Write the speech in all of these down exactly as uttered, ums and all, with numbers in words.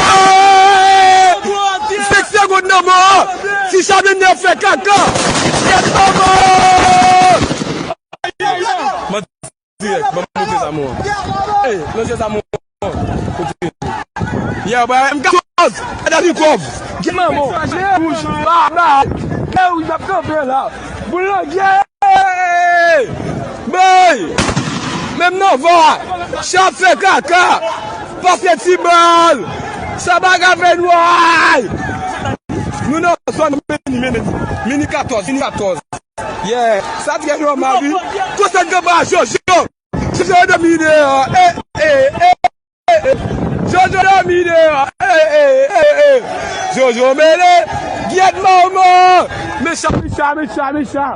Hey! Senk segonn nan mò. Ti Chabennè fè kaka. Yè, manman! Dirèk, ban m montre zam ou an. Ey, lonje zam ou an. Kote? Yeah, bra, M katòz. Gade li kòb. Gen manman. Wouj, ba, ba. Ey, wouj, m ap kanpe la. Boulangye! Bay! Menm nan va. Chat fè kaka. Pase ti bal. Sa bagay fè nway. Nou nan zòn mini, mini, mini katòz, mini katòz. Yeah, sa trè nòmal, wi. Konsantre ba Jojo. Jojo domine an. Eh, eh, eh, eh. Jojo domine an. Eh, eh, eh, eh. Jojo mele. Gyèt manman. Mechan, mechan, mechan, mechan.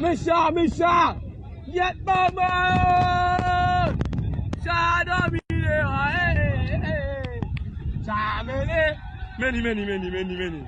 Mechan, mechan. Gyèt manman. Sa domine an. Eh, eh, eh, eh. Sa mele. Meni, meni, meni, meni, meni.